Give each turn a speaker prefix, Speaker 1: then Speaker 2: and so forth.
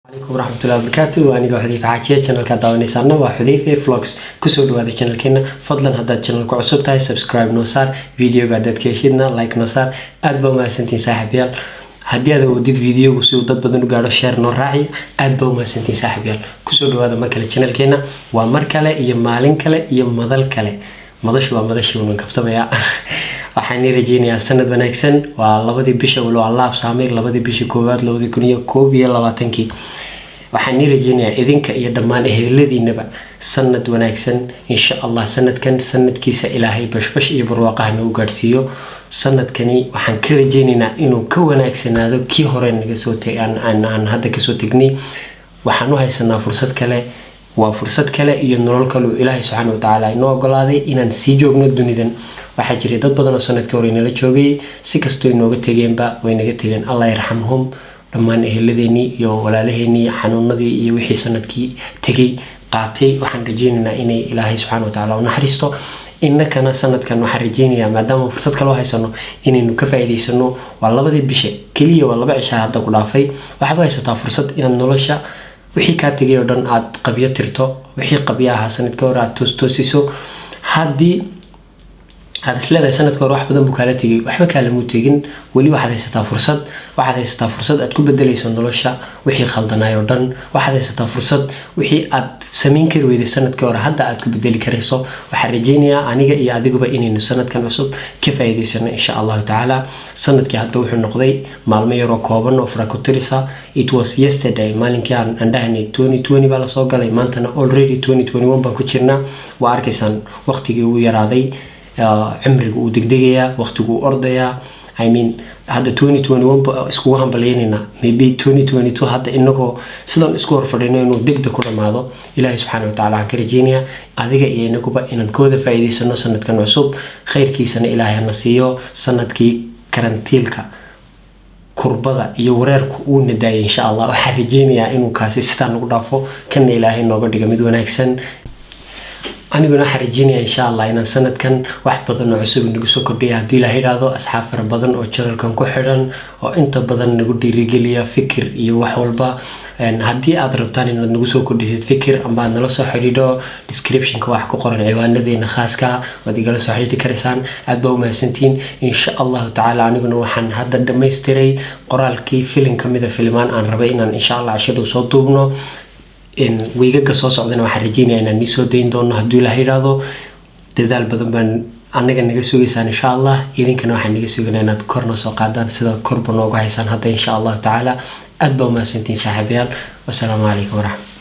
Speaker 1: Calaykum waraxmatullahi wabarakaatu. Aniga Xudayfe Xaajiye, channelka daawanaysaana waa Xudayfe Vlogs. Kusoo dhawaada channelkeena. Fadlan, haddaad channelka cusub tahay, subscribe noo saar, videoga haddaad ka heshidna, like noo saar. Aad baa umahadsantihiin, saaxiibayaal. Haddii aad awoodid videogu si uu dad badan u gaadho, share noo raaci. Aad baa umahadsantihiin, saaxiibayaal. Kusoo dhawaada mar kale channelkeena. Waa mar kale iyo maalin kale iyo madal kale. Madashu waa madashii unan kaftamaya. Waxaan ii rajeynayaa sanad wanaagsan. Waa 2dii bisha, walow aan la habsaamay, 2dii bishii koowaad 2021-kii. Waxaan ii rajeynayaa idinka iyo dhammaan eheladiinaba sanad wanaagsan, insha Allah. Sanadkan sanadkiisa Ilaahay bashbash iyo barwaaqaha nagu gaadhsiiyo. Sanadkani waxaan ka rajeynaynaa inuu ka wanaagsanaado kii hore naga soo aan hadda kasoo tegnay. Waxaan u haysanaa fursad kale. Waa fursad kale iyo nolol kale uu Ilaahay subxaana watacaala inoo ogolaaday inaan sii joogno dunidan. Waxaa jiray dad badan oo sanadkii hore inala joogay. Si kastoo inooga tegeenba, way naga tegeen. Allah yarxamhum. Dhammaan eheladeenii iyo walaalaheenii xanuunadii iyo wixii sanadkii tegay qaatay, waxaan rajeynaynaa inay Ilaahay subxaana watacaala u naxariisto. Innakana sanadkan waxaan rajeynayaa, maadaama fursad kaloo haysano, inaynu ka faa'iidaysano. Waa 2dii bisha keliya, waa 2 cishaa hadda ku dhaafay. Waxaad u haysataa fursad inaad nolosha wixii kaa tegay oo dhan aad qabyo tirto, wixii qabyo ahaa sanadka hore aad toostoosiso. Haddii aad isleedahay sanadka hore wax badan buu kaala tegay, waxba kaalamuu tegin. Weli waxaad haysataa fursad. Waxaad haysataa fursad aad ku bedelayso nolosha wixii khaldanaay oo dhan. Waxaad haysataa fursad wixii aad samayn kari weyday sanadkii hore hadda aad ku bedeli karayso. Waxaan rajeynayaa aniga iyo adiguba inaynu sanadkan cusub ka faa'iidaysano, insha Allahu tacaala. Sanadkii hadda wuxuu noqday maalmo yaroo kooban oo farakutirisa. It was yesterday maalinkii aan dhahnay 2020 baa lasoo galay. Maantana already 2021 baan ku jirnaa. Waa arkaysaan, waqtigii uu yaraaday, cimriga uu degdegayaa, waqtigu uu ordayaa. I mean, hadda 2021 ba iskugu hambalyeynayna. Maybe 2022 hadda inagoo sidan isku hor fadhino inuu degdeg ku dhamaado. Ilaahay subxaana watacaala waxaan ka rajeynayaa adiga iyo inaguba inaan ka wada faa'iidaysano sanadkan cusub, khayrkiisana Ilaahay hana siiyo. Sanadkii karantiilka, kurbada iyo wareerku uu nadaayay, insha Allah waxaan rajeynayaa inuu kaasi sidaa nagu dhaafo, kana Ilaahay nooga dhigo mid wanaagsan. Aniguna waxaan rajeynayaa, insha Allah, inaan sanadkan wax badan oo cusub nagu soo kordhiya, haddii Ilaah idhaahdo. Asxaab fara badan oo channelkan ku xidhan oo inta badan nagu dhiirigeliya fikir iyo wax walba, haddii aad rabtaan inaad nagu soo kordhisid fikir amba aad nala soo xidhiidho, descriptionka wax ku qoran ciwaanadeena khaaska, waad igala soo xidhiidhi karaysaan. Aad baa umahadsantihiin. Insha Allahu tacaala, aniguna waxaan hadda dhammaystiray qoraalkii filin kamida filimaan aan rabay inaan, insha Allah, casho dhow soo duubno. Wiigaga soo socdana waxaan rajeynaya inaan nii soo dayn doono, hadduu Ilaah yidhaahdo. Dadaal badan baan annaga naga sugaysaan, insha Allah. Idinkana waxaan naga suganaa inaad kor noo soo qaadaan sidaad korba nooga haysaan hadda, insha Allahu tacaala. Aad baa umahadsantihiin, saaxiibayaal. Wasalaamu calaykum waraxmat.